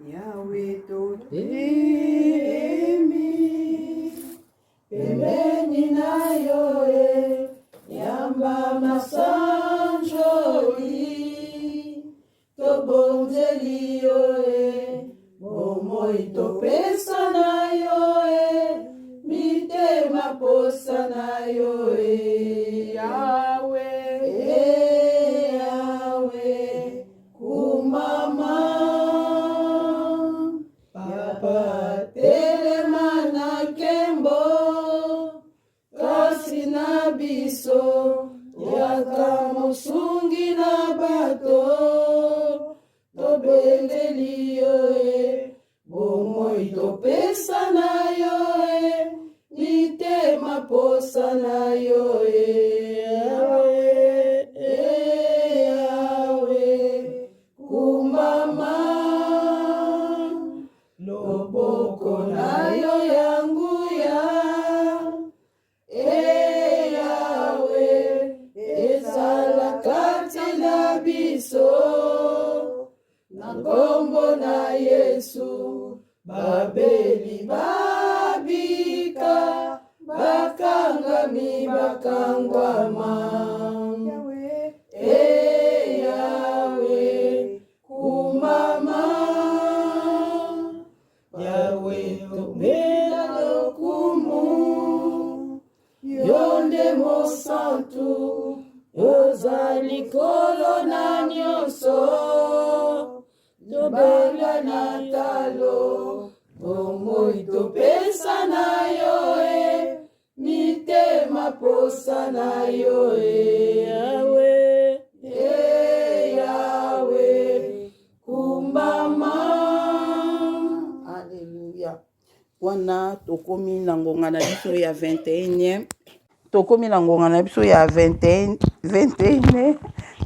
Yawe totelemi pembeni na yo e yamba masanjoli tobonzeli yo e bomoi topesa na yo e mitema posa na yo e Yawe e Yawe Kumama Papa telema na nkembo kasi na biso yaka mosungi na bato tobendeli yo e bomoi topesa na yo e mitema posa na yo e Yawe, e Yawe, kumama loboko na yo ya nguya e Yawe ezala kati na biso na nkombo na Yesu babeli babika bakangami bakangwama e Yawe kumama Yawe tobela lokumu yo nde mosantu oza likolo na nyonso tobela na talo bomoi topesa na yo e mitema posa na yo e Yawe e Yawe kumbama. Alleluia. Wana tokomi na ngonga na biso ya 21e tokomi na ngonga na biso ya 21 21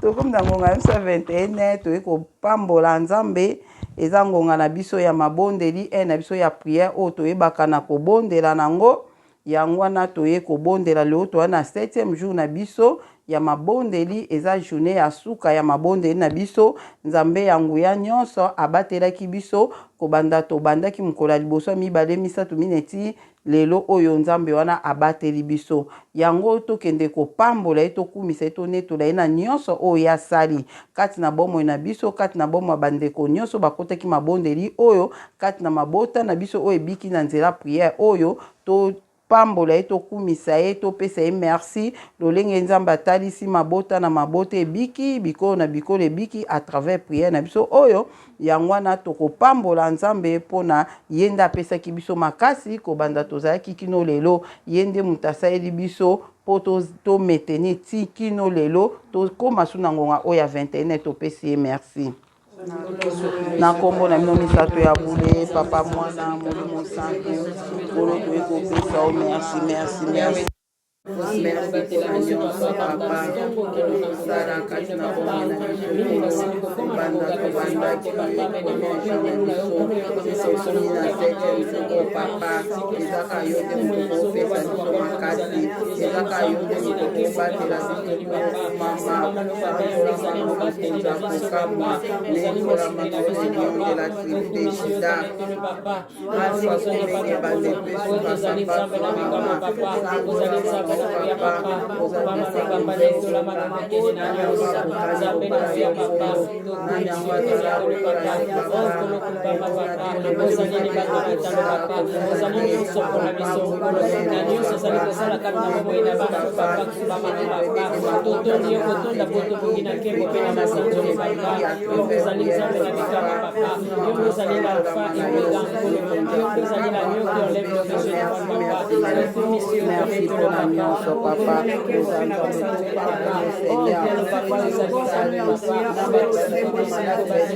tokomi na ngonga na biso ya 21 toyei kopambola Nzambe. Eza ngonga na biso ya mabondeli e na biso ya prière oyo toyebaka na kobondela nango. Yango wana toye kobondela lelo, toza na 7e jour na biso ya mabondeli. Eza journée ya suka ya mabondeli na biso. Nzambe ya nguya nyonso abatelaki biso kobanda tobandaki mokolo ya liboso, ya mibale, misato, minei ti lelo oyo. Nzambe wana abateli biso, yango tokende kopambola ye, tokumisa ye, tonetola ye na nyonso oyo ye asali kati na bomoi na biso, kati na bomoi ya bandeko nyonso bakotaki mabondeli oyo, kati na mabota na biso oyo ebiki na nzela prière oyo. Topambola ye, tokumisa ye, topesa ye merci lolenge Nzambe atalisi mabota na mabota ebiki, bikolo na bikolo ebiki à travers prière na biso oyo. Yango wana tokopambola Nzambe mpona ye nde apesaki biso makasi kobanda tozalaki kino lelo. Ye nde moto asaleli biso mpo tometeni ti kino lelo tokóma su na ngonga oyo ya 21. Topesi ye merci na nkombo na bino misato ya bule, Papa, Mwana, Molimo Santu. Nkolo, toye kopesa yo merci, merci, merci, merci mpona nyonso, Papa, osala kati na bomoi na biso. Kobanda tobandaki premier jour na biso, tokomi na septième jour oyo, Papa, ezaka yo nde moto kopesa biso makasi, ezaka yo nde moto kobatela biso. Mama sanzolama, mokonzi ya kokamwa, netolama, le lion de la tribu de Juda, Alpha, Omega, ebande mpe suka. Papa, mama, sanzolama, Papa, ozali nani yango akokani lokola yo, Nkolo? Nani yango azala lokola yo, Papa? Totondi yo kotonda po tobongi na nkembo mpe na masanzoli, Papa. Yo mpe ozali Nzambe na bikamwa, Papa. Yo mpe ozali l'Alpha et Omega, Nkolo. Yo mpe ozali l'agneau qui enlève le péché du monde, Papa. Tokumisi yo. Merci mpona nyonso, Papa. Oza Nzambe, topambola, Seigneur. Papa, ozali Nzambe, Papa.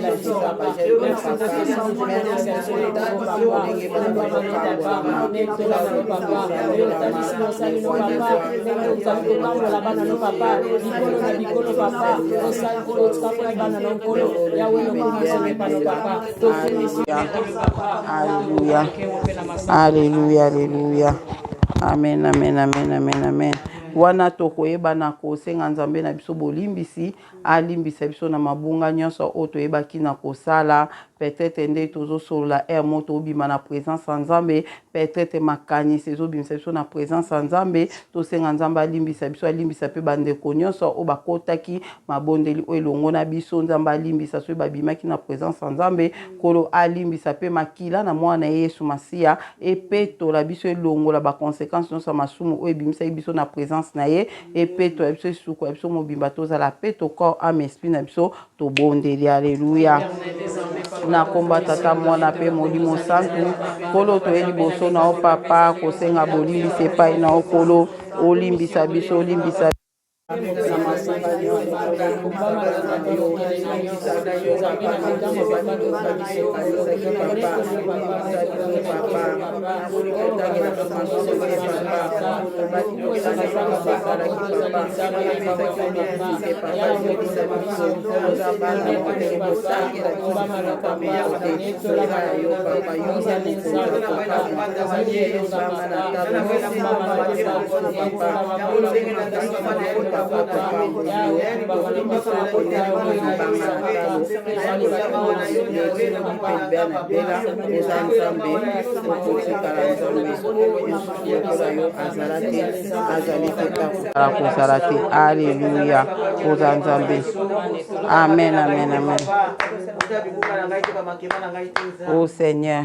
Merci, papa. Merci ndenge bana bazokangolama. Otalisi mosali no, Papa, ndenge ozali kotambola bana no, Papa, bikolo na bikolo, Papa. Otikakoli bana no, Nkolo Yawe. Lokumu pano, Papa. Tokumisi. Alléluia, alléluia, alléluia. Amen, amen, amen, amen, amen. Wana tokoyeba na kosenga Nzambe na biso bolimbisi, alimbisa biso na mabunga nyonso oyo toyebaki na kosala. Peut-etre nde tozosolola heure moko tobima na presence ya Nzambe, peut-etre makanisi ezobimisa biso na presence ya Nzambe. Tosenga Nzambe alimbisa biso, alimbisa pe bandeko nyonso oyo bakotaki mabondeli oyo elongo na biso. Nzambe alimbisa soki babimaki na presence ya Nzambe. Nkolo alimbisa pe makila na mwana na ye Yesu Masiya epetola biso, elongola ba consequences nyonso ya masumu oyo ebimisaki biso na presence na ye, epetola biso, esukola biso mobimba, tozala peto corps, ame, esprit na biso. Tobondeli, aleluya. Na komba Tata, Mwana pe Molimo Santu, Nkolo toye liboso na yo Papa, kosenga bolimbisi epai na yo Nkolo, olimbisa biso, olimbisa na masunga nyonso Oza Nzambe, okotikala Nzambe, mosusu lokola yo azala te, azali te mpe akotikala kozala te. Aleluya, oza Nzambe. Amen, amen, amen. Oh Seigneur,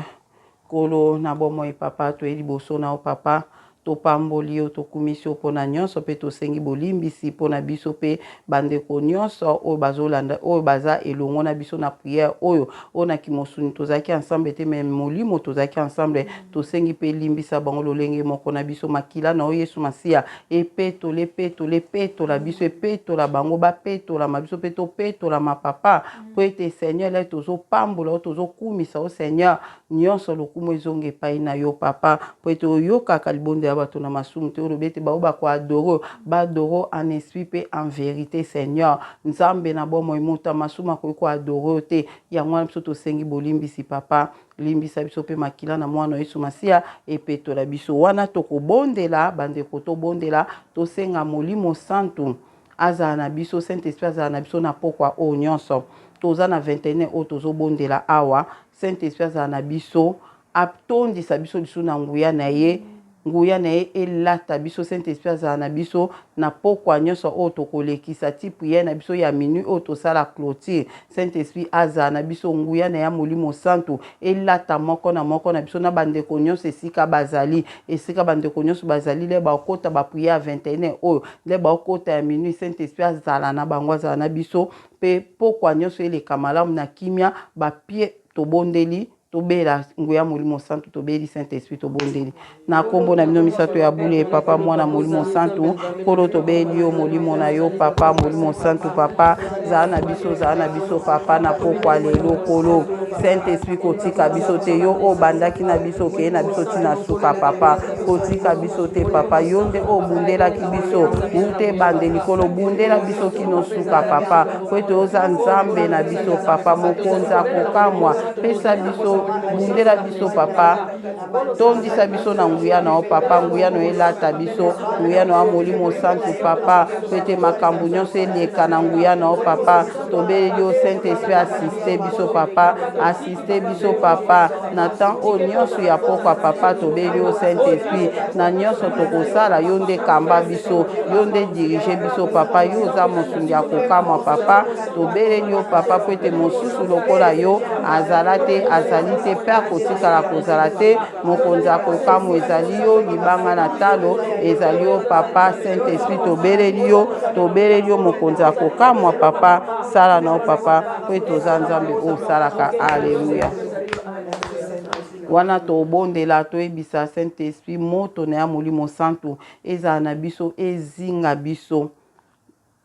Nkolo na bomoi Papa, toye liboso na yo Papa, topamboli yo, tokumisi yo mpo na nyonso mpe tosengi bolimbisi mpo na biso mpe bandeko nyonso oyo bazolanda, oyo baza elongo na biso na prière oyo, oyo na kimosuni tozalaki ensemble te, mais molimo tozalaki ensemble. Tosengi mpe limbisa bango lolenge moko na biso. Makila na yo Yesu Masiya epetola, epetola, epetola biso, epetola bango, bapetolama, biso mpe topetolama Papa, mpo ete Seigneur lelo tozopambola yo, tozokumisa yo Seigneur, nyonso lokumu ezonga epai na yo Papa, mpo ete oyokaka libondeli ya bato na masumu te. Olobi ete baoyo bakoadore yo, baadore yo en esprit mpe en verite Seigneur. Nzambe na bomoi, moto ya masumu akoki koadore yo te, yango wana biso tosengi bolimbisi Papa. Limbisa biso mpe makila na mwana Yesu Masiya epetola biso. Wana tokobondela, bandeko, tobondela, tosenga Molimo Santu azala na biso, Saint Esprit azala na biso na pokwa oyo nyonso. Toza na 21 oyo tozobondela awa, Saint Esprit azala na biso, atondisa biso lisusu na nguya na ye. Nguya na ye elata biso, Saint Esprit azala na biso na pokwa nionso oyo tokolekisa ti prière na biso ya minuit oyo tosala cloture. Saint Esprit azala na biso, nguya na ya Molimo Santu elata moko na moko na biso na ba ndeko nionso esika bazali. Esika ba ndeko nionso bazali le bakota ba prière ya 21 heures oyo, le bakota ya minuit, Saint Esprit azala na bango, azala na biso pe pokwa nionso eleka malamu na kimia, ba pie tobondeli. Tobela nguya molimo santu tobeli saint esprit tobondeli na kombo na bino misato ya bule papa mwana molimo santu nkolo tobeli yo molimo na yo papa molimo santu papa zala na biso zala na biso papa na pokwa lelo nkolo saint esprit kotika biso te yo oyo obandaki na biso okeye na biso ti na suka papa kotika biso te papa yo nde oyo obundelaki biso wuta ebandeli nkolo bundela biso kino suka papa po ete oza nzambe na biso papa mokonzi akokamwa pesa biso bundela biso papa tondisa biso na nguya na yo papa nguya na yo elata biso nguya na yo molimo santu papa po ete makambo nyonso eleka na nguya na yo papa tobeleli yo saint esprit asiste biso papa asiste biso papa na temps oyo nyonso ya pokwa papa tobeli yo saint esprit na nyonso tokosala yo nde kamba biso yo nde dirige biso papa yo oza mosungi ya kokamwa papa tobeleli yo papa mpo ete mosusu lokola yo azala te azali te mpe akotikala kozala te mokonzi ya kokamwa ezali yo libanga na talo ezali yo papa saint esprit tobeleli yo tobeleli yo mokonzi ya kokamwa papa sala na yo papa mpo ete oza nzambe oyo osalaka aleluya wana tobondela toyebisa saint esprit moto na ya molimo santu ezala na biso ezinga biso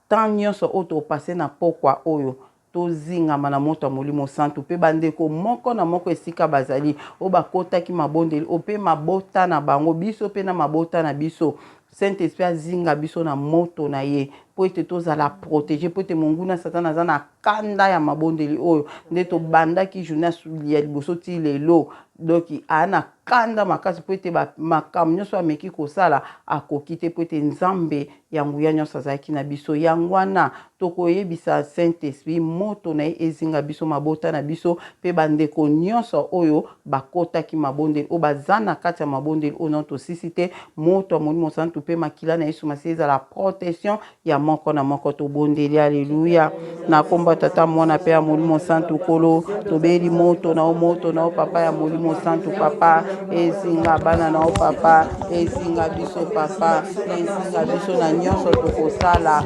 temps nyonso oyo topase na pokwa oyo tozingama na moto ya molimo santu mpe bandeko moko na moko esika bazali oyo bakotaki mabondeli oyo mpe mabota na bango biso mpe na mabota na biso saint esprit azinga biso na moto na ye. mpo ete tozala protege, mpo ete monguna Satana aza na kanda ya mabondeli oyo nde tobandaki journée ya liboso ti lelo. Donc aa na kanda makasi mpo ete makambo nyonso ameki kosala akoki te, mpo ete Nzambe ya nguya nyonso azalaki na biso. Yango wana tokoyebisa Saint Esprit moto na ye ezinga biso, mabota na biso, mpe bandeko nyonso oyo bakotaki mabondeli, oyo baza na kati ya mabondeli oyo nano tosisi te. Moto ya Molimo Santu mpe makila na Yesu Masiya ezala protection ya moko na moko. Tobondeli, aleluya, na kombo ya Tata, Mwana mpe ya Molimo Santu. Nkolo, tobeli moto na yo, moto na yo Papa ya Molimo Santu. Papa, ezinga bana na yo. Papa, ezinga biso. Papa, ezinga biso na nyonso tokosala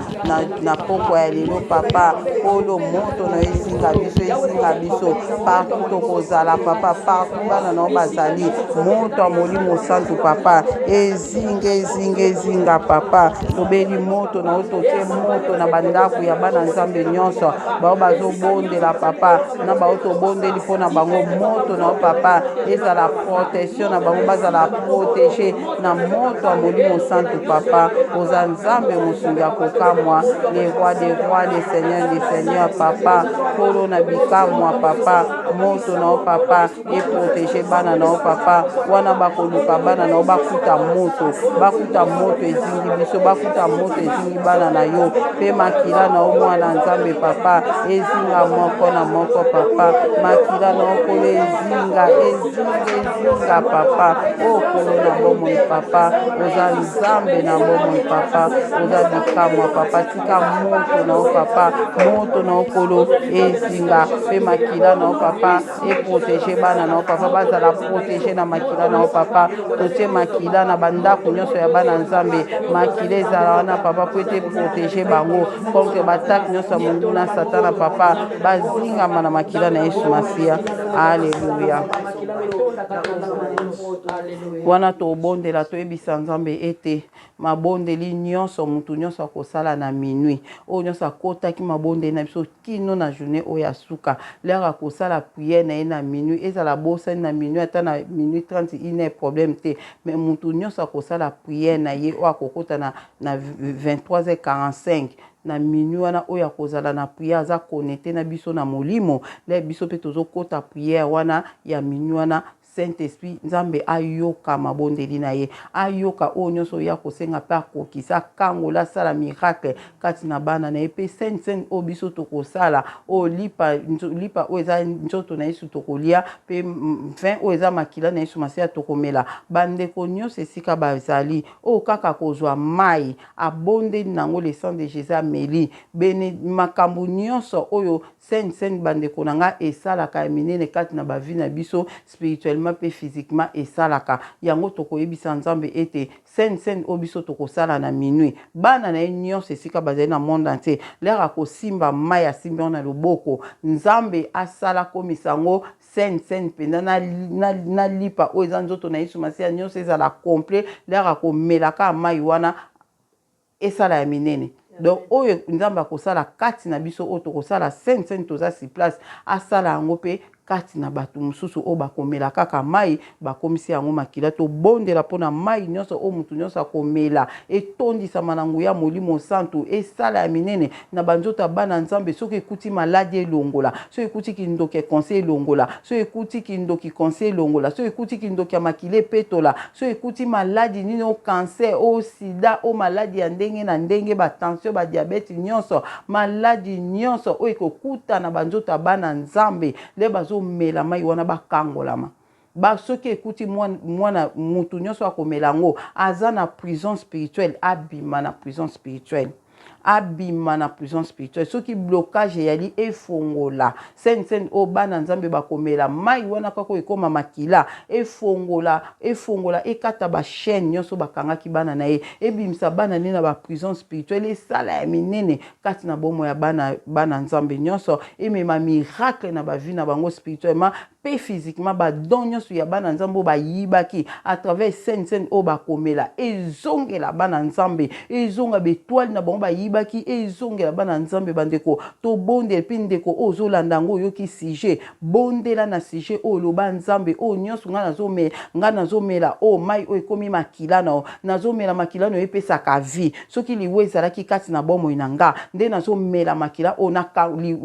na pokwa ya lelo. Papa Nkolo, moto na yo ezinga biso, ezinga biso partout tokozala. Papa, partout bana na yo bazali, moto ya Molimo Santu, Papa, ezinga, ezinga, ezinga. Papa, tobeli moto na yo, totie moto na bandako ya bana Nzambe nyonso, bao bazobondela, Papa, na bao tobondeli mpo na bango. Moto na yo, Papa, ezala protection na bango, bazala protege na moto ya Molimo Santu. Papa, oza Nzambe mosungi ya kokamwa, le roi des rois, le seigneur des seigneurs. Papa, Nkolo na bikamwa, Papa, moto na yo, Papa, eprotege bana na yo. Papa, wana bakoluka bana na yo, bakuta moto, bakuta moto ezingi biso, bakuta moto ezingi bana na yo, mpe makila na yo, mwana Nzambe, Papa, ezinga moko na moko. Papa, makila na yo, Nkolo, ezinga, ezinga, ezinga. Papa o, Nkolo na bomoi, Papa, oza Nzambe na bomoi. Papa, oza bikamwa. Papa, tika moto na yo, Papa, moto na yo, Nkolo, ezinga, mpe makila na yo, Papa, eprotege bana na yo. Papa, bazala protege na makila na yo. Papa, totie makila na bandako nyonso ya bana Nzambe. Makila ezala wana, Papa, po ete protege bango contre batake nyonso ya monguna Satana. Papa, bazingama na makila na Yesu Masiya. Aleluya. Wana tobondela, toyebisa Nzambe ete mabondeli nyonso motu nyonso akosala na minuit, oyo nyonso akotaki mabondeli na biso kino na journée oyo ya suka, l'heure akosala prière na ye na minuit, ezala bosani na minuit, ata na minuit 30, 1 problème te, mais motu nyonso akosala prière na ye oyo akokota na 23h45 na minuit wana, oyo akozala na prière, aza connecté na biso na molimo, le biso mpe tozokota prière wana ya minuit wana, Saint Esprit Nzambe ayoka mabondeli na ye, ayoka oyo nyonso oyo akosenga, mpe akokisa, akangola, asala miracle kati na bana na ye. Mpe sainte cène oyo biso tokosala, oyo lipa, lipa oyo eza nzoto na Yesu tokolia, mpe vin oyo eza makila na Yesu Masiya tokomela, bandeko nyonso esika bazali, oyo kaka kozwa mai, abondeli nango le sang de Jésus, ameli bene, makambo nyonso oyo sainte cène, bandeko na ngai, esalaka ya minene kati na bavie na biso spirituellement mpe physiquement, esalaka yango. Tokoyebisa Nzambe ete sainte cène oyo biso tokosala na minuit, bana na ye nyonso esika bazali na monde entier, l'heure akosimba mai, asimbi yango na loboko, Nzambe asala komisa yango sainte cène mpenza na lipa oyo eza nzoto na Yesu Masiya, nyonso ezala complet. L'heure akomela kaka mai wana, esala ya minene. Donc oyo Nzambe akosala kati na biso oyo tokosala sainte cène, toza sur place, asala yango mpe kati na bato mosusu oyo bakomela kaka mai, bakomisi yango makila. Tobondela mpona mai nyonso oyo motu nyonso akomela etondisama na nguya Molimo Santu, esala ya minene na banzoto ya bana Nzambe. Soki ekuti maladi, elongola. Soki ekuti kindoki ekonse, elongola. Soki ekuti kindoki konse, elongola. Soki ekuti kindoki ya makila, epetola. Soki ekuti maladi nini, o cancer, o sida, o maladi ya ndenge na ndenge, batension, badiabete nyonso, maladi nyonso oyo ekokuta na banzoto ya bana Nzambe nde bazomela mai wana, bakangolama. Ba soki ekuti mwana mutu nyonso akomela yango aza na prison spirituelle, abima na prison spirituelle, abima na prison spirituelle. Soki blocage eyali, efongola. Sainte cène oyo bana Nzambe bakomela mai wana, kaka oyo ekóma makila, efongola, efongola, ekata bachaîne nyonso bakangaki bana na ye, ebimisa bana nde na baprison spirituelle, esala ya minene kati na bomoi ya bana Nzambe nyonso, emema miracle na bavie na bango spirituellement mpe physiquement. Badon nyonso ya bana Nzambe oyo bayibaki, à travers sainte cène oyo bakomela, ezongela bana Nzambe, ezonga baetoile na bango bayibaki. bayibaki ezongela bana Nzambe. Bandeko, tobondela. Mpe ndeko oyo ozolanda yango, oyoki sujet, bondela na sujet oyo. Loba: Nzambe, oyo nyonso ngai nazomela, ngai nazomela oyo mai oyo ekomi makila na yo. Nazomela makila na yo, epesaka vie. Soki liwa ezalaki kati na bomoi na nga, nde nazomela makila oyo na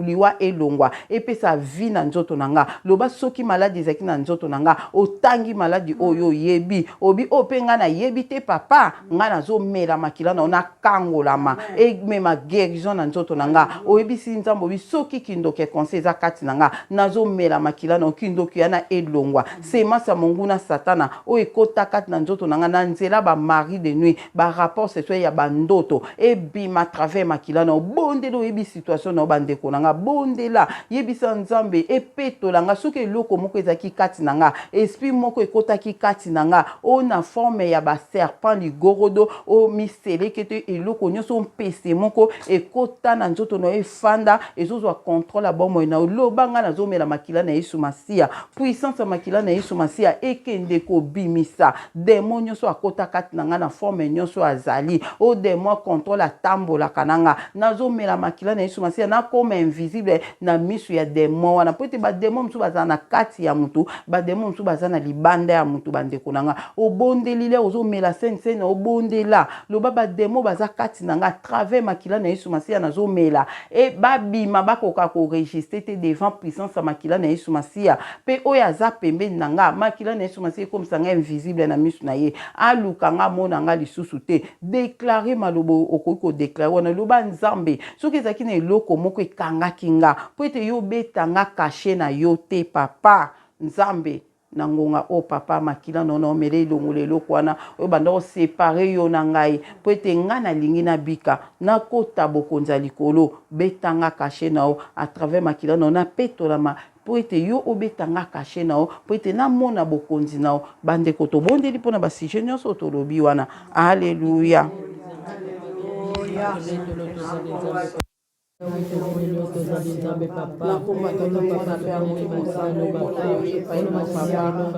liwa elongwa, epesa vie na nzoto na nga. Loba: soki maladi ezalaki na nzoto na nga, otangi maladi oyo oyebi, obi oyo mpe ngai nayebi te, papa, ngai nazomela makila na yo, nakangolama, emema guérison na nzoto na nga. Oyebisi Nzambe, obi soki kindoki ekonse eza kati na nga, nazomela makila na yo, kindoki wana elongwa. Semence ya monguna Satana oyo ekota kati na nzoto na nga na nzela bamari de nuit, barapport sexuel ya bandoto, ebima travers makila na yo. Bondela, oyebi situation na yo. Bandeko na nga, bondela, yebisa Nzambe epetola nga. Soki eloko moko ezalaki kati na nga, esprit moko ekotaki kati na nga oyo na forme ya baserpent, ligorodo oyo miseleke te, eloko nyonso, mpese moko ekota na nzoto na yo, efanda, ezozwa contrôle ya bomoi na yo, loba: ngai nazomela makila na Yesu Masiya. Puissance ya makila na Yesu Masiya ekende kobimisa démon nyonso akota kati na ngai na forme nyonso azali oyo démon contrôle atambolaka na nga. Nazomela makila na Yesu Masiya, nakoma invisible na miso ya démon wana, po ete badémon mosusu bazala na kati ya motu, badémon mosusu baza na libanda ya motu. Bandeko na nga, obondeli le ozomela sainte-cène, obondela, loba: badémon baza kati na nga, travers makila na Yesu Masiya nazomela e babima, bakoka korésister te devant puissance ya makila na Yesu Masiya. Mpe oyo aza pembeni na nga, makila na Yesu Masiya ekomisa nga invisible na miso na ye, aluka nga, amona nga lisusu te. Déclare maloba okoki kodéclarer wana. Loba: Nzambe, soki ezalaki na eloko moko ekangaki nga mpo ete yo obeta nga cachet na yo te, papa Nzambe, na ngonga oyo, papa, makila na omela elongola eloko wana oyo banda koséparer yo na ngai, mpo ete ngai nalingi nabika, nakota bokonzi ya likolo. Betanga cachet na yo à travers makila na yo, napetolama, mpo ete yo obetanga cachet na yo, mpo ete namona bokonzi na yo. Bandeko, tobondeli mpona basujet nyonso tolobi wana. Alleluya. Nakomba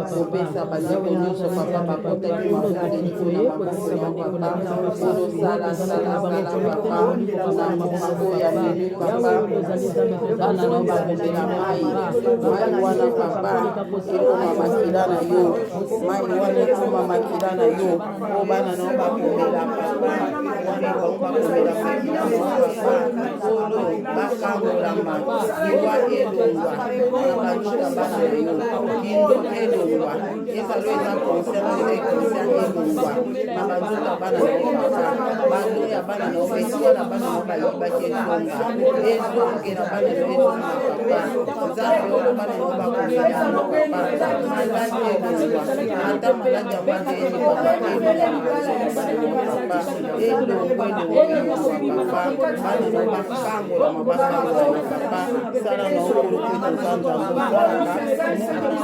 kopesa bandeko nyonso, papa, bakotaki maboko likolo na maboko na papa. Osala, sala, sala, papa, na ngonga oyo ya minuit, papa, bana na bakomela mai. Mai wana, papa, ekoma makila na yo. Mai wana ekoma makila na yo oyo bana na yo bakomela, papa. Wana bango bakomela makila na yo, papa, kolo bakangolama, liwa elongwa na banzoto bana na yo, kindoki elongwa, ezalo eza conscient, eza inconscient, elongwa na banzoto ya bana na yo, papa. Bando ya bana na yo, étoile ya bana na yo bayibaki, ezonga, ezongela bana na yo, ezonga, papa Nzambe. Oyo bana na yo bakomela yango, papa, maladi elongwa, ata maladi yango andeni, papa, elongwa na banzoto ya bana na yo, papa, elongwa, elongwa, elongwa, papa. Bana na yo bakangolama, bakangolama, papa. Sala na okolo mpe toza Nzambe osalaka moto na bana na yo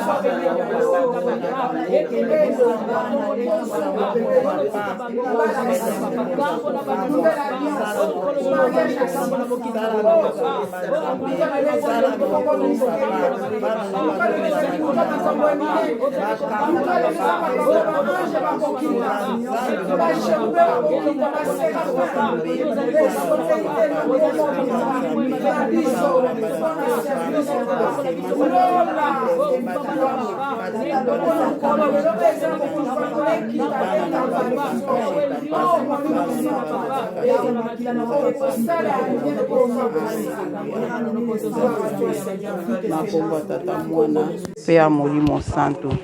Na nkombo ya Tata, Mwana mpe ya Molimo Santo.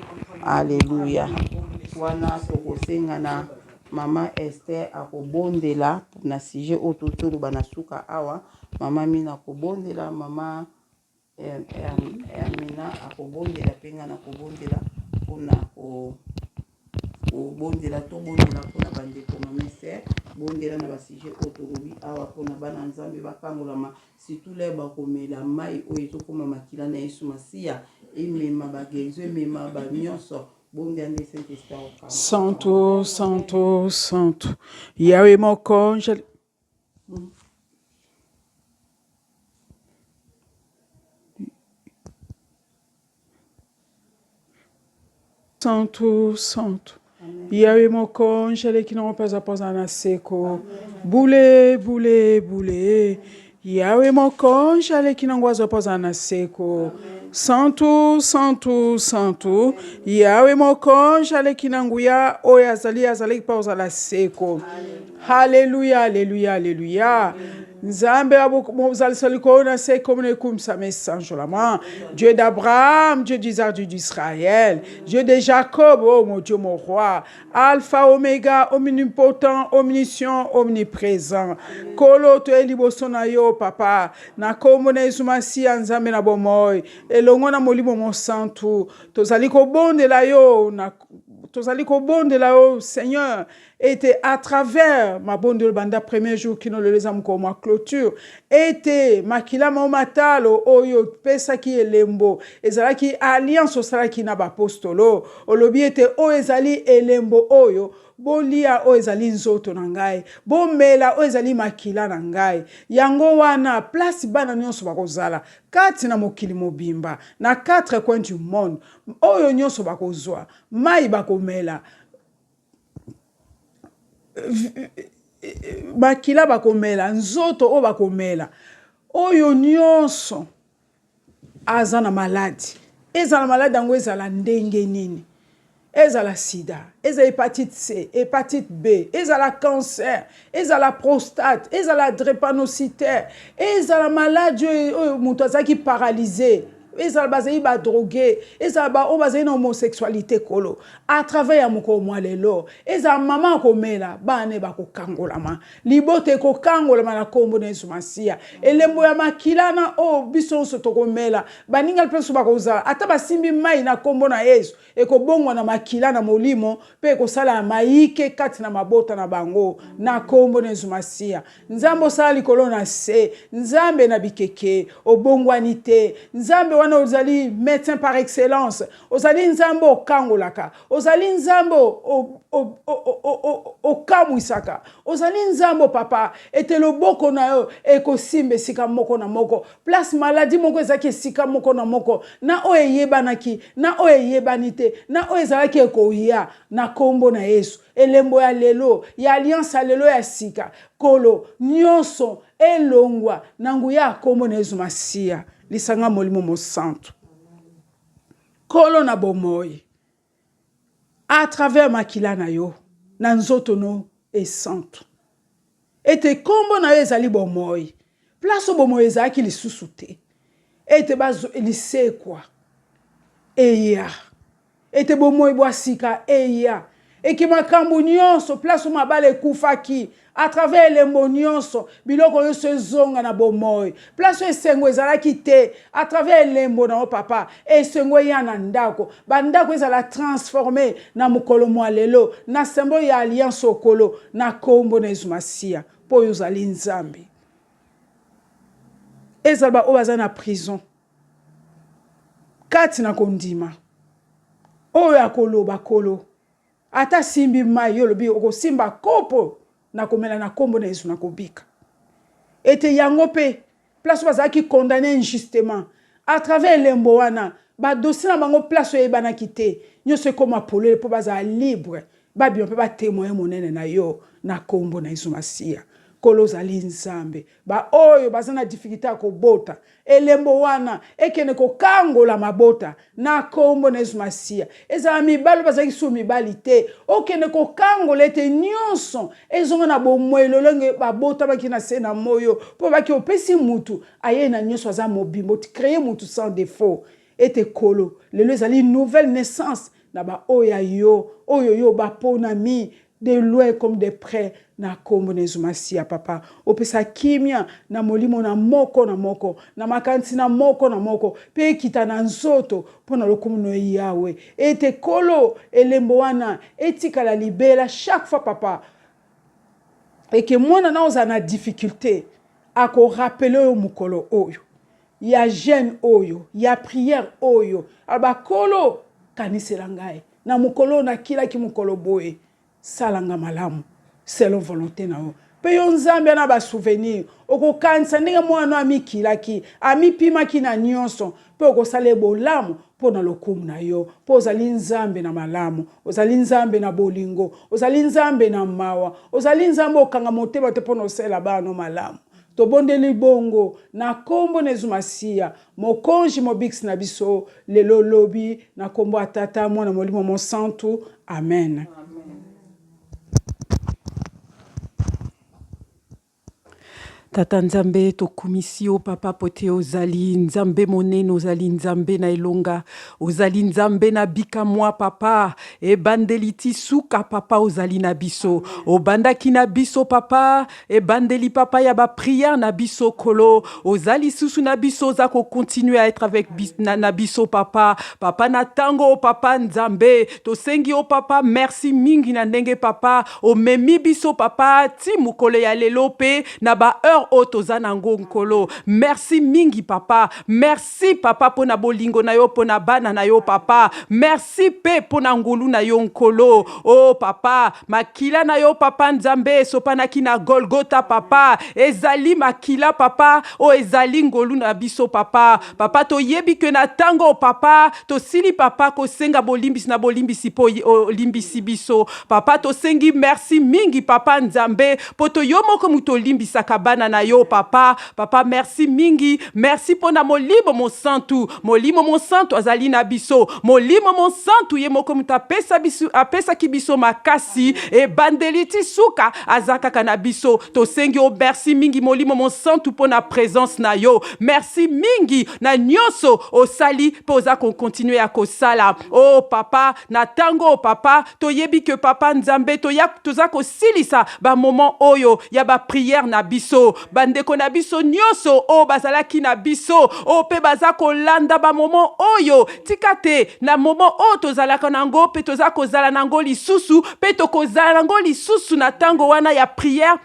Alleluya. Wana tokosenga na mama Ester akobondela na sujet oyo totoloba na suka awa. Mama Mina akobondela, mama Hermina akobondela, mpe ngai nakobondela mpona kobondela. Tobondela mpona bandeko. Mama Ester, bondela na basujet oyo tolobi awa mpona bana Nzambe bakangolama, surtout l'heure bakomela mai oyo ezokóma makila na Yesu Masiya, emema baguérison, emema banyonso. Bondela nde Saint Esprit akokamba. Santo, santo, santo. Yahweh mokonzi. Santo, santo. Yawe mokonzi aleki nango mpe aza mpo azala na seko. Bule, bule, bule. Yawe mokonzi aleki nango aza mpo azala na seko. Santu, santu, santu. Yawe mokonzi aleki na nguya oyo azali azalaki mpo azala seko. Haleluya, haleluya, haleluya. Nzambe mozalisa likolo na se komona ekumisama esanjolama. Dieu d'Abraham, Dieu d'Isaac, Dieu d'Israël, Dieu de Jacob, oh mon Dieu, mon roi, Alpha, Omega, omnipotent, omniscient, omniprésent. Kolo toye liboso na yo papa, na kombo na Yesu Masiya Nzambe na bomoi, elongo na Molimo Mosantu, tozali kobondela yo na tozali kobondela yo Seigneur ete à travers mabondelo banda premier jour kino lelo eza mokolo mwa clôture ete makila mao matalo oyo opesaki elembo ezalaki alliance osalaki na bapostolo olobi ete oyo ezali elembo oyo bolia oyo ezali nzoto na ngai bomela oyo ezali makila na ngai yango wana place bana nyonso bakozala kati na mokili mobimba na quatre coins du monde oyo nyonso bakozwa mai bakomela makila bakomela nzoto oyo bakomela oyo nyonso aza na maladi ezala maladi yango ezala ndenge nini ezala sida ezala hepatite c hepatite b ezala cancer ezala prostate ezala drépanocytaire ezala maladi oyo moto azalaki paralyse ezala bazali ba drogue ezala baoyo bazali na homosexualité kolo à travers ya mokolo mwa lelo ezala mama akomela bana bakokangolama libota ekokangolama na nkombo na yesu masiya elembo ya makila na oyo biso nyonso tokomela baninga mpe biso bakozala ata basimbi mai na nkombo na yesu ekobongwana makila na molimo mpe ekosala ya mayike kati na mabota na bango na nkombo na Yesu Masiya. Nzambe osala likolo na se, Nzambe na bikeke, obongwani te. Nzambe wana ozali médecin par excellence, ozali Nzambe okangolaka, ozali Nzambe okamwisaka, ozali Nzambe papa, ete loboko na yo ekosimba esika moko na moko place maladie moko ezalaki esika moko na moko na oyo eyebanaki na oyo eyebani te na oyo ezalaki ekoya na nkombo na yesu elembo ya lelo ya alliance ya lelo ya sika kolo nyonso elongwa na nguya ya nkombo na yesu masiya lisanga molimo mosantu kolo na bomoi à travers makila na yo na nzoto no esantu ete nkombo na yo ezali bomoi place oyo bomoi ezalaki lisusu te ete lisekwa eya ete bomoi bwa sika eya eke makambo nyonso place oyo mabala ekufaki à travers elembo nyonso biloko nyonso ezonga na bomoi place oyo esengo ezalaki te à travers elembo na yo papa esengo eya na ndako bandako ezala transforme na mokolo mwa lelo na sembo ya alliance okolo na nkombo na yesu masiya mpo oyo ozali nzambe ezala baoyo baza na prison kati na kondima oyo akoloba kolo ata simbi mai yo olobi okosimba kopo na komela na nkombo na yesu nakobika ete yango mpe place oyo bazalaki condamné injustement à travers elembo wana badossier na bango place oyo eyebanaki te nyonso ekóma polele mpo bazala libre babima mpe batémoin monene na yo na nkombo na yesu masiya nkolo ozali nzambe baoyo baza na difficulté ya kobota elembo wana ekende kokangola mabota na nkombo na yesu masiya ezala mibali oyo bazalaki so mibali te okende kokangola ete nyonso ezonga na bomoi lolenge babotamaki na se na moyo mpo baki opesi mutu ayei na nyonso aza mobimba ocréer mutu sans défaut ete kolo lelo ezali nouvelle naissance na baoyo ya yo oyo yo baponami de loin comme de près na nkombo na yesu masiya papa opesa kimia na molimo na moko na moko na makanisi na moko na moko mpe ekita na nzoto mpo na lokumu na yawe ete kolo elembo wana etikala libela chaque fois papa eke mwana na ozala na difficulté akorappeler oyo mokolo oyo ya jeûne oyo ya prière oyo bakolo kanisela ngai na mokolo oyo nakilaki mokolo boye salanga malamu selon volonté na yo. Mpe yo Nzambe na ba souvenir, okokanisa ndenge mwana no amikilaki, amipimaki na nyonso, mpe okosala ye bolamu mpo na lokumu na yo, mpo ozali Nzambe na malamu, ozali Nzambe na bolingo, ozali Nzambe na mawa, ozali Nzambe okanga motema te mpo na osalela bana no malamu. Tobondeli bongo na kombo na Yezu Masiya, Mokonji Mobikisi na biso, lelo lobi, na kombo ya Tata, Mwana, Molimo Mosantu. Amen. Tata Nzambe, tokumisi yo Papa po te ozali Nzambe monene, ozali Nzambe na elonga, ozali Nzambe na bikamwa Papa, ebandeli ti suka Papa ozali na biso, obandaki na biso Papa, ebandeli Papa ya ba prière na biso Nkolo, oza lisusu na biso, oza ko continuer à être avec na, na biso Papa, Papa na tango Papa Nzambe, tosengi yo Papa merci mingi na ndenge Papa Omemi biso papa ti mokolo ya lelo pe na ba heure oyo toza na ngo nkolo. Merci mingi papa. Merci papa pona bolingo na yo pona bana na yo papa. Merci pe pona ngolu na yo nkolo. Oh papa, makila na yo papa Nzambe esopanaki na Golgotha papa. Ezali makila papa oyo ezali ngolu na biso papa. Papa toyebi que na tango papa tosili papa kosenga bolimbisi na bolimbisi po olimbisi biso papa tosengi merci mingi papa Nzambe po to yo moko moto olimbisaka bana na yo papa papa merci mingi merci po na molimo mosantu molimo mosantu azali na biso molimo mosantu ye moko moto apesa biso apesaki biso makasi ebandeli ti suka aza kaka na biso tosengi yo merci mingi molimo mosantu po na presence na yo Merci mingi na nyoso osali pe oza ko continuer ya kosala. Oh papa, na tango oyo papa, toyebi que papa Nzambe toya toza kosilisa ba moment oyo ya ba prière na biso. Ba ndeko na biso nyoso oyo bazalaki na biso, oyo pe baza kolanda ba moment oyo, tika te na moment oyo tozalaka na yango pe toza kozala na yango lisusu pe tokozala na yango lisusu na tango wana ya prière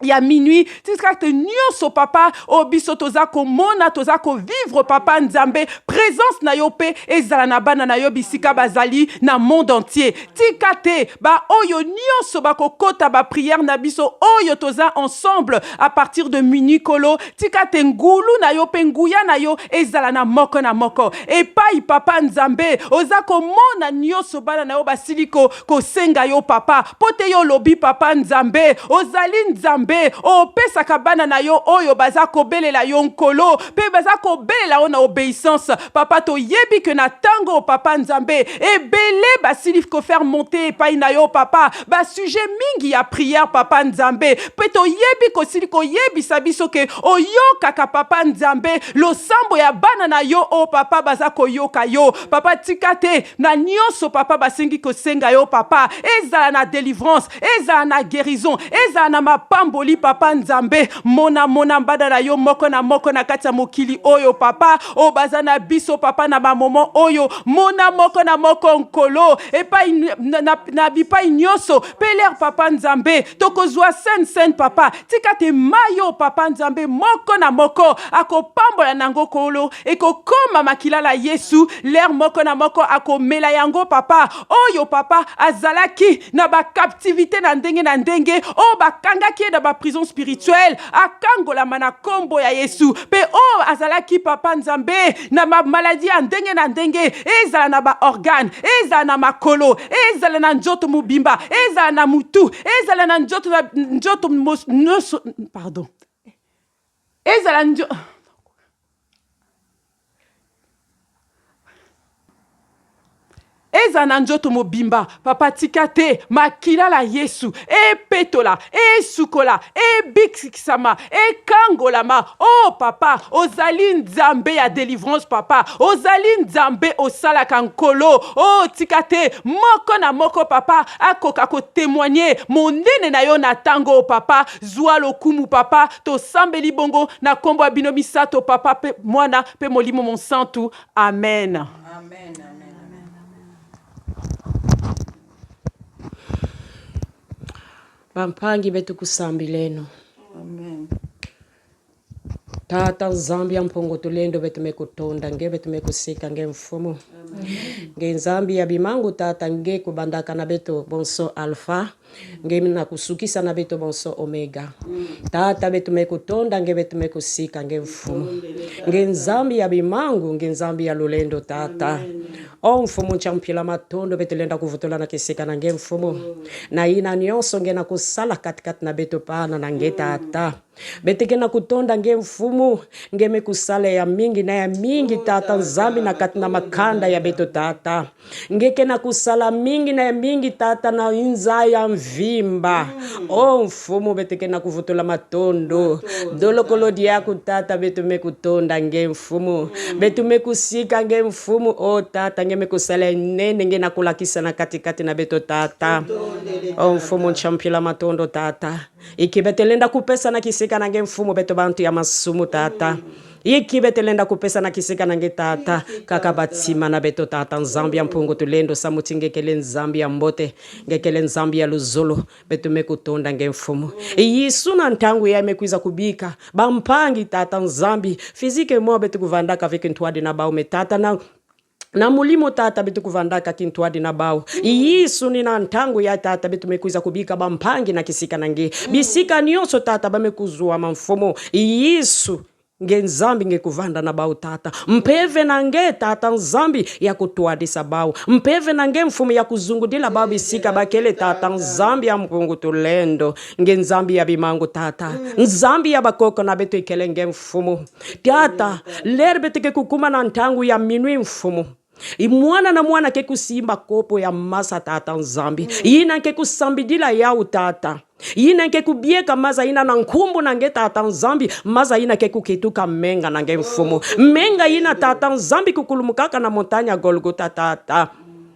ya minuit tika te nyonso papa oyo biso toza komona toza kovivre papa nzambe presence na yo mpe ezala na bana na yo bisika bazali na monde entier tika te baoyo nyonso bakokota bapriere na biso oyo toza ensemble à partir de minuit kolo tika te ngulu na yo mpe nguya na yo ezala na moko na moko epai papa nzambe oza komona nyonso bana na yo basili ko kosenga yo papa mpo te yo olobi papa nzambe ozali nzambe opesaka bana na yo oyo baza kobelela yo nkolo mpe baza kobelela yo na obeissance papa toyebi ke na ntango papa nzambe ebele basili kofaire monte epai na yo papa basujet mingi ya priere papa nzambe mpe toyebi kosili koyebisa biso ke oyokaka papa nzambe losambo ya bana na yo oyo papa baza koyoka yo papa tika te na nyonso papa basengi kosenga yo papa ezala na delivrance ezala na guérison ezala na mapamboli papa nzambe mona mona mbada na yo moko na moko na kati ya mokili oyo papa oyo baza na biso papa na bamoment oyo mona moko na moko nkolo epai na, na, na bipai nyonso mpe lere papa nzambe tokozwa sainte sainte papa tika te mai oyo papa nzambe moko na moko akopambola na yango kolo ekokoma makila na yesu lere moko na moko akomela yango papa oyo papa azalaki na bacaptivité na ndenge na ndenge oyo bakangaki ye na baprison spirituelle akangolama na nkombo ya yesu mpe oyo azalaki papa nzambe na bamaladi ya ndenge na ndenge ezala na baorgane ezala na makolo ezala na nzoto mobimba ezala na mutu ezala na nzoto na nzoto nyonso pardon ezala nzo ezala na nzoto mobimba papa tika te makila la yesu epetola esukola ebikisama ekangolama o oh, papa ozali nzambe ya delivrance papa ozali nzambe osalaka nkolo o oh, tika te moko na moko papa akoka kotemoigne monene na yo na ntango papa Zua lokumu papa, tosambeli bongo na kombo ya bino misato papa pe mwana pe molimo monsantu. Amen. Amen, amen, amen. Bampangi betu kusambileno. Amen. Tata Nzambi ya mpongo tulendo betu mekutonda nge betu mekusika nge mfumu. Nge Nzambi ya bimangu Tata nge kubandaka na beto bonso Alpha nge na kusukisa na beto bonso Omega. Tata betu me kutonda nge betu me kusika nge Mfumu. Nge Nzambi ya bimangu nge Nzambi ya lulendo Tata. O Mfumu nchampila matondo betu lenda kuvutula na kisika na nge Mfumu. Na ina nyonso nge na kusala katikati na beto pana na nge Tata. Beteke na kutonda nge Mfumu nge me kusala ya mingi na ya mingi Tata Nzambi na kati na makanda ya beto Tata. Ngeke na kusala mingi na ya mingi Tata na inza ya mvimba. O Mfumu beteke na kuvutula matondo. Dolokolo diaku Tata betu me kutonda nge Mfumu. Betu me kusika nge Mfumu o Tata nge me kusala nene nge na kulakisa na katikati na beto Tata. O Mfumu nchampila matondo Tata. Iki betelenda kupesa na kisika na nge Mfumu beto bantu ya masumu Tata. Iki betelenda kupesa na kisika na nge Tata. Kaka batima na beto Tata Nzambi ya mpungu tulendo samuti ngekele Nzambi ya mbote ngekele Nzambi ya luzolo beto me kutonda nge Mfumu. Yesu na ntangu ya mekwiza kubika bampangi Tata Nzambi physique moi beto kuvandaka avec ntwadi na baume Tata na na mulimo Tata betu kuvandaka kintwadi na bao. Yesu ni na ntangu ya Tata betu mekwiza kubika bampangi na kisika na nge bisika nyonso Tata bamekuzwa mamfumo. Yesu nge Nzambi nge kuvanda na bao Tata. Mpeve na nge Tata Nzambi ya kutwadisa bao. Mpeve na nge Mfumu ya kuzungudila bao bisika bakele Tata Nzambi ya mpungu tulendo nge Nzambi ya bimangu Tata. Nzambi ya bakoko na betu ikele nge Mfumu. Tata ler betu ke kukuma na ntangu ya minwi Mfumu. Mwana na mwana ke kusimba kopo ya masa Tata Nzambi. Yina ke kusambidila yau Tata. Yina ke kubieka maza ina na nkumbu na nge Tata Nzambi. Maza ina ke kukituka menga na nge Mfumu. Menga ina Tata Nzambi kukulumukaka na montanya Golgotha Tata.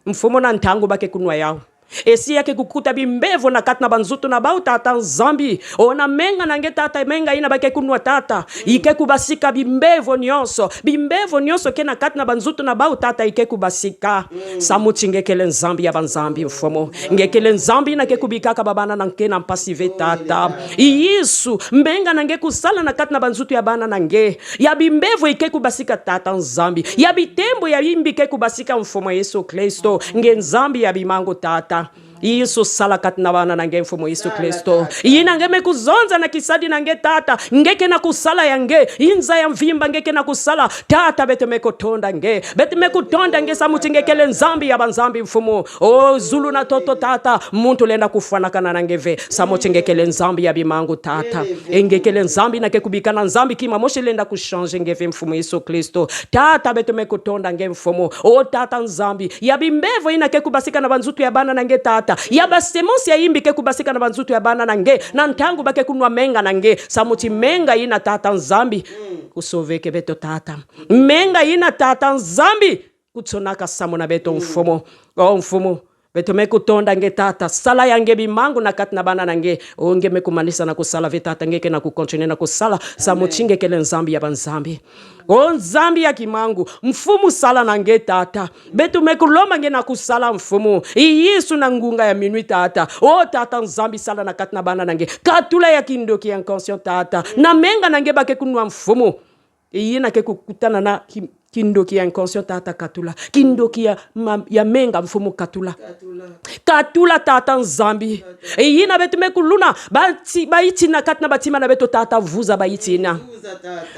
Mfumu na ntangu bake kunwa yao. Esi yake kukuta bimbevo na kati na banzutu na bau Tata Nzambi. Ona menga na nge Tata menga ina bake kunwa Tata. Ike kubasika bimbevo nyonso. Bimbevo nyonso ke na kati na banzutu na bau Tata ike kubasika. Samuti ngekele Nzambi ya banzambi Mfumu. Ngekele Nzambi na ke kubikaka babana na nke na mpasi ve Tata. Yesu mbenga na nge kusala na kati na banzutu ya bana na nge. Ya bimbevo ike kubasika Tata Nzambi. Ya bitembo ya imbi ke kubasika Mfumu Yesu Kristo. Nge Nzambi ya bimango Tata. Yesu sala kati na bana na nge Mfumu Yesu Kristo. Yina nge mekuzonza na kisadi na nge Tata. Ngeke na kusala ya nge. Inza ya mvimba ngeke na kusala. Tata bete mekotonda nge. Bete mekutonda nge samuti ngekele Nzambi ya banzambi Mfumu. O Zulu na toto Tata. Muntu lenda kufanakana na nge ve. Samuti ngekele Nzambi ya bimangu Tata. Engekele Nzambi na ke kubikana Nzambi kima moshe lenda kuchange nge ve Mfumu Yesu Kristo. Tata bete mekutonda nge Mfumu. O Tata Nzambi. Ya bimbevo ina ke kubasika na banzutu ya bana na nge Tata. Ya basemonsi ya imbi ke kubasika na banzutu ya bana na nge. Na ntangu bake kunwa menga na nge. Samuti menga ina Tata Nzambi. Kusoveke beto Tata. Menga ina Tata Nzambi. Kutsonaka samu na beto Mfumu. O Mfumu. Beto mekutonda nge Tata. Sala ya nge bimangu na kati na bana na nge. O nge mekumanisa na kusala ve Tata nge ke na kukontinue na kusala. Samuti nge kele Nzambi ya banzambi. O Nzambi ya kimangu. Mfumu sala na nge Tata. Beto mekulomba nge na kusala Mfumu. Yesu na ngunga ya minui Tata. O Tata Nzambi sala na kati na bana na nge. Katula ya kindoki ya inconscient Tata. Na menga na nge bake kunwa Mfumu. Iye na ke kukutana na kindoki ya inconscient Tata katula. Kindoki ya menga Mfumu katula. Katula Tata Nzambi. Iye na betu mekuluna baiti na kati na batima na beto Tata vuza baiti na.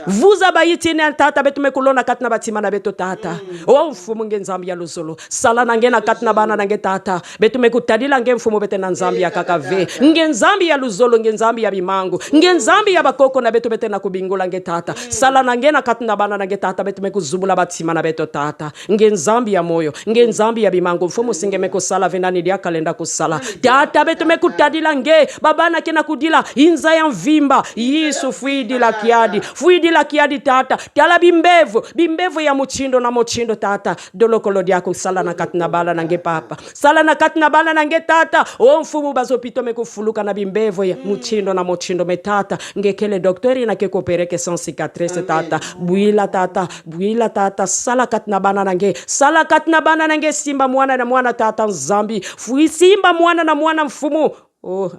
Vuza baiti na Tata betu mekulona kati na batima na beto Tata. O Mfumu nge Nzambi ya luzolo. Sala na nge na kati na bana na nge Tata. Betu mekutadila nge Mfumu bete na Nzambi ya kaka ve. Nge Nzambi ya luzolo nge Nzambi ya bimangu. Nge Nzambi ya bakoko na betu bete na kubingula nge Tata. Sala na nge na kati na bana na nge Tata betu mekuzubula batima na beto Tata. Nge Nzambi ya moyo. Nge Nzambi ya bimangu. Mfumu singe mekusala venani dia kalenda kusala. Tata betu mekutadila nge. Babana ke na kudila. Inza ya mvimba. Yesu fuidila kiadi. Fuidila kiadi Tata. Tala bimbevu. Bimbevu ya muchindo na muchindo Tata. Dolokolo diako sala na kati na bala na nge papa. Sala na kati na bala na nge Tata. O Mfumu bazopito mekufuluka na bimbevu ya muchindo na muchindo me Tata. Ngekele doktori na ke kopereke sans cicatrice Tata. Buila Tata. Buila Tata. Sala kati na bana na nge. Sala kati na bana na nge simba mwana na mwana Tata Nzambi. Fui simba mwana na mwana Mfumu. Oh.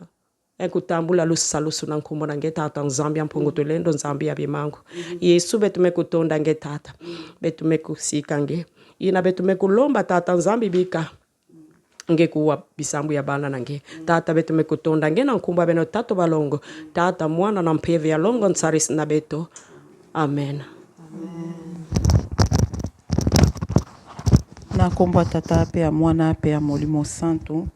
Ekutambula lusalusu na nkumbo na nge Tata Nzambi ya mpungu tulendo Nzambi ya bimangu. Yesu betu mekutonda nge Tata. Betu mekusika nge. Ina betu mekulomba Tata Nzambi bika nge kuwa bisambu ya bana na nge. Tata betu mekutonda nge na nkumba beno tato balongo. Tata mwana na mpeve ya longo nsaris na beto. Amen. Na nkombo ya Tata mpe ya Mwana mpe ya Molimo Santu,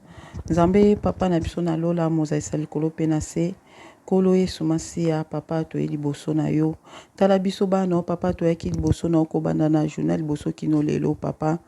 Nzambe Papa na biso na lola, mozalisa likolo mpe na se, Nkolo Yesu Masiya, Papa toye liboso na yo. Tala biso bana na yo Papa, toyaki liboso na yo kobanda na journée ya liboso kino lelo Papa.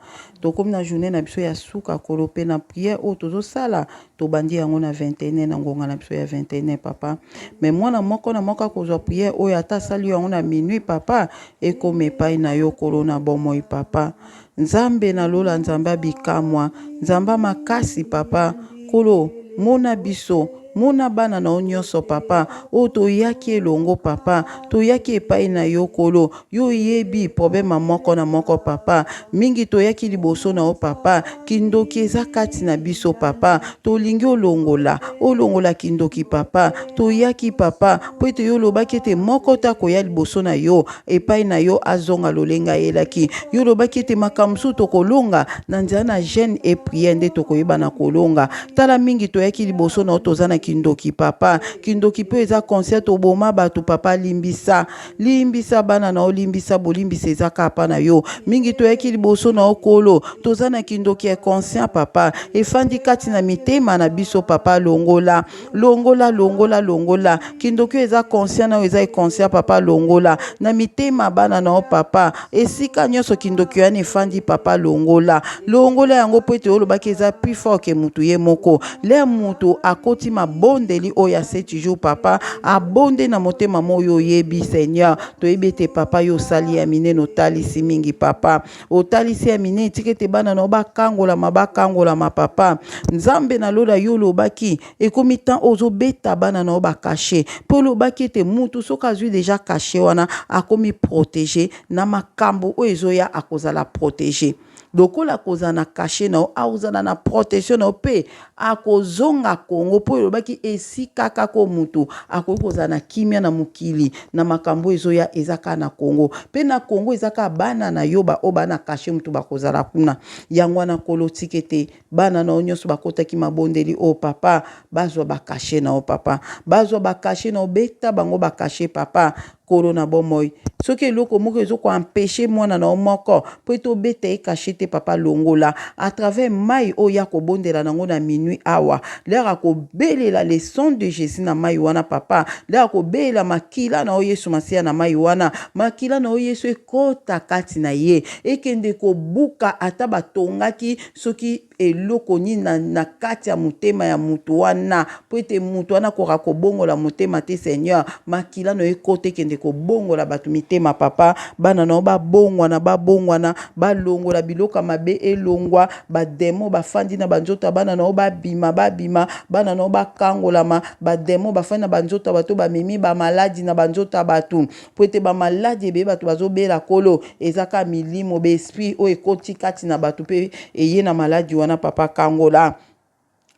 Tokomi na journée na biso ya suka Nkolo, mpe na prière oyo tozosala tobandi yango na 21 na ngonga na biso ya 21 Papa. Mais mwana moko na moko akozwa prière oyo ata asali yango na minuit Papa, ekoma epai na yo Nkolo na bomoi Papa. Nzambe na lola Nzambe ya bikamwa Nzambe ya makasi papa Nkolo mona biso mona bana na yo nyonso papa oyo toyaki elongo papa toyaki epai na yo Nkolo yo oyebi problème ya moko na moko papa mingi toyaki liboso na yo papa kindoki eza kati na biso papa tolingi olongola olongola kindoki papa toyaki papa mpo ete yo olobaki ete moko te akoya liboso na yo epai na yo azonga lolenge ayelaki. Yo olobaki ete makambo mosusu tokolonga na nzela na jeune et prière nde tokoyeba na kolonga. Tala mingi toyaki liboso na yo toza na kindoki papa. Kindoki mpe eza conscient toboma bato papa limbisa. Limbisa bana na yo limbisa bolimbisa eza kaka pa na yo. Mingi toyaki liboso na yo kolo toza na kindoki ya conscient papa. Efandi kati na mitema na biso papa longola. Longola longola longola kindoki oyo eza conscient na oyo eza inconscient papa longola na mitema bana na yo papa esika nyonso kindoki wana efandi papa longola longola yango mpo ete olobaki eza plus fort ke mutu ye moko le mutu akoti mabondeli oyo ya sept jours papa abonde na motema moyo oyebi seigneur toyebi ete papa yo osali ya minene otalisi mingi papa Otalisi ya minei, tika ete bana na yo bakangolama, bakangolama, papa. Nzambe na lola, yo olobaki, ekomi temps oyo ozobeta bana na yo ba cachet. Mpe olobaki ete mutu soki azwi deja cachet wana, akomi protege na makambo oyo ezoya, akozala protege. Lokola akozala na cachet na yo, akozala na protection na yo mpe akozonga Congo mpo elobaki esika kaka oyo mutu akoki kozala na kimia na mokili na makambo oyo ezoya eza kaka na Congo mpe na Congo eza kaka bana na yo ba oyo ba na cachet mutu bakozala kuna yango wana Nkolo tika ete bana na yo nyonso bakotaki mabondeli oyo papa bazwa ba cachet na yo papa bazwa ba cachet na yo beta bango ba cachet papa Nkolo na bomoi soki eloko moko ezo ko empecher mwana na yo moko mpo ete obeta ye cachet te papa longola à travers mai oyo ya kobondela nango na minuit awa lere akobelela le sang de Jésus na mai wana papa lere akobelela makila na yo Yesu Masiya na mai wana makila na yo Yesu ekota kati na ye ekende kobuka ata batongaki soki eloko nini na, na kati ya motema ya moto wana, mpo ete moto wana akoka kobongola motema te. Seigneur, makila na yo ekota ekende kobongola bato mitema, papa. Bana na yo babongwana, babongwana, balongola biloko ya mabe elongwa, bademo bafandi na banzoto ya bana na yo babima, babima, bana na yo bakangolama, bademo bafandi na banzoto ya bato bamemi bamaladi na banzoto ya bato. Mpo ete ba maladi ebele bato bazobela kolo eza kaka milimo ba esprit oyo ekoti kati na bato mpe eye na maladi wana papa kangola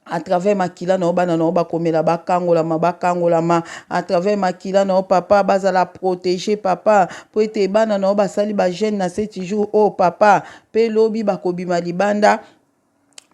à travers makila na yo bana na yo bakomela bakangolama bakangolama à travers makila na yo papa bazala protege papa mpo ete bana na yo basali ba jeune na sept jours oyo oh, papa mpe lobi bakobima libanda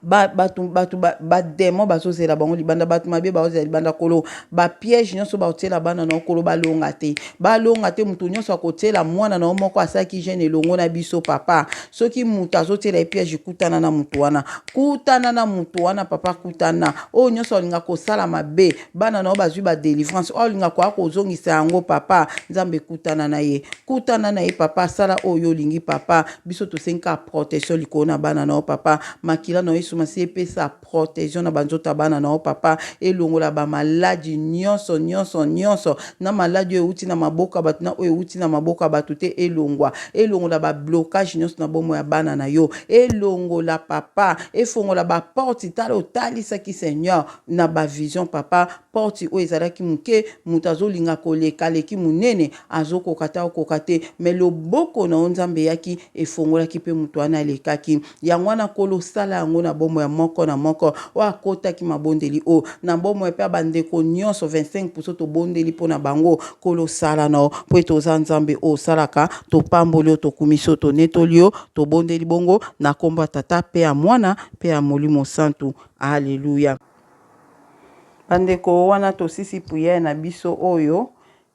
ba bato bato ba demon bazozela bango libanda bato mabe bazozela libanda kolo ba piège nyonso bakotiela bana na yo kolo balonga te balonga te moto nyonso akotiela mwana na yo moko asalaki jeune elongo na biso papa soki moto azotiela ye piège kutana na moto wana kutana na moto wana papa kutana oyo nyonso alinga kosala mabe bana na yo bazwi ba delivrance oyo alinga koya kozongisa yango papa nzambe kutana na ye Kutana na ye papa, sala oyo olingi papa. Biso tosengi kaka protection likolo na bana na yo papa. Makila na yo Yesu Masiya epesa protection na banzoto ya bana na yo papa. Elongola ba maladi nyonso nyonso nyonso na maladi oyo euti na maboko ya bato na oyo euti na maboko ya bato te elongwa. Elongola ba blocage nyonso na bomoi ya bana na yo. Elongola papa, efongola ba porte tala otalisaki Seigneur na ba vision papa porte oyo ezalaki moke moto azolinga koleka aleki monene azokoka te akokoka te me loboko na yo nzambe eyaki efongolaki mpe moto wana alekaki yango wana nkolo sala yango na. bomoi ya moko na moko oyo akotaki mabondeli oyo, na bomoi mpe ya bandeko nyonso 25 puso tobondeli mpo na bango. Nkolo, sala na yo mpo ete oza Nzambe oyo osalaka. Topamboli yo, tokumisi yo, tonetoli yo, tobondeli bongo na nkombo ya Tata mpe ya Mwana mpe ya Molimo Santu. Aleluya. Bandeko, wana tosisi priere na biso oyo.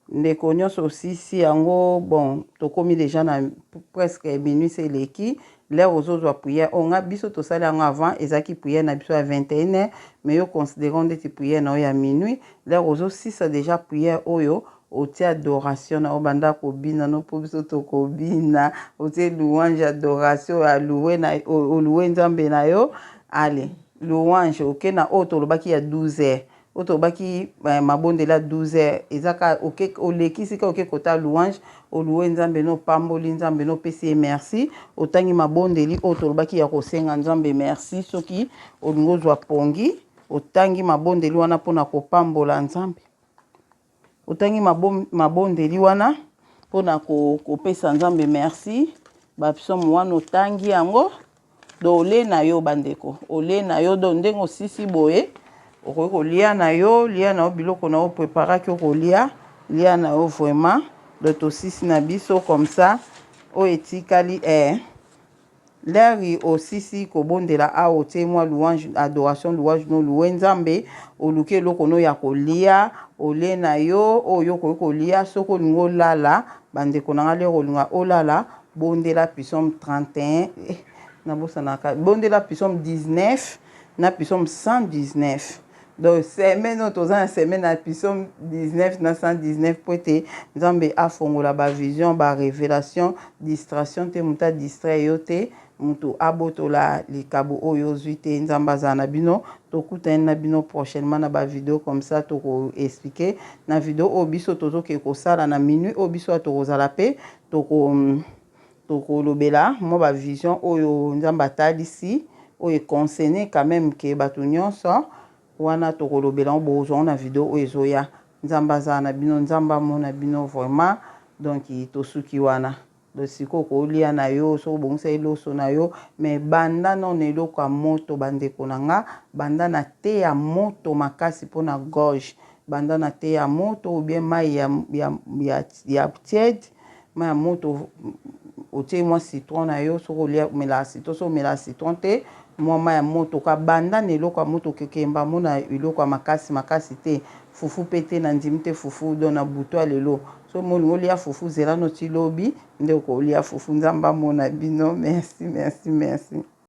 Ndeko nionso osisi yango bon tokomi dejà na presque minuit se eleki l'heure ozozwa prière oyo nga biso tosali yango avant ezalaki prière na biso ya 21 heures mais yo considerons ndeti prière na yo ya minuit l'heure ozosisa dejà prière oyo otie adoration na yo banda kobina no mpo biso tokobina otie louange adoration aloue na oloue nzambe na yo ale louange oke na oyo tolobaki ya 12 heures Oyo tolobaki eh, mabondeli ya 12 heures eza ka oke olekisi ka oke kota louange oloue Nzambe no opamboli Nzambe no opesi ye merci otangi mabondeli oyo tolobaki ya kosenga Nzambe merci soki olingi ozwa pongi otangi mabondeli wana mpona kopambola Nzambe otangi mabondeli wana mpona kopesa Nzambe merci ba psaume wana otangi yango Donc olie na yo bandeko, olie na yo donc ndenge osisi boye okoki kolia na yo, lia na yo biloko na yo preparaki okolia, lia na yo vraiment. Donc tosisi na biso comme ça oyo etikali eh Larry osisi kobondela awa otie mwa louange adoration louange no loue Nzambe oluki eloko no ya kolia olie na yo oyo okoki kolia soki olingi olala bandeko na nga lero olinga olala Bondela psaume 31 eh, nabosanaka bondela psaume 19 na psaume 119 donc semaine oyo toza na semaine ya psaume 19 na 119 mpo ete nzambe afongola bavision barevelation distraction te moto adistrait yo te moto abotola likabo oyo ozwi te nzambe azala na bino tokutani na bino prochainement na bavideo comme ça tokoexplike na video oyo biso tozokee kosala na minuit oyo biso tokozala mpe Toko tokolobela mwa ba vision oyo Nzambe atalisi oyo e concerne quand meme que bato nyonso wana tokolobela yango bokozwa yango na video oyo ezoya. Nzambe azala na bino, Nzambe amona bino vraiment. Donc tosuki wana. Donc sikoyo okolia na yo soki obongisaki loso na yo mais banda nano na eloko ya moto bandeko na nga, banda na the ya moto makasi pona gorge. Banda na the ya moto ou bien mayi ya, ya, ya, ya tiède, mayi ya moto otie mwa citron na yo soki olia omelaka citron, soki omelaka citron te mwa mayi ya moto ka banda na eloko ya moto okekemba mona eloko ya makasi makasi te fufu pe te na ndimi te fufu donc na butu ya lelo soki olingi olia fufu zela no ti lobi nde okolia fufu nzambe amona bino merci merci merci.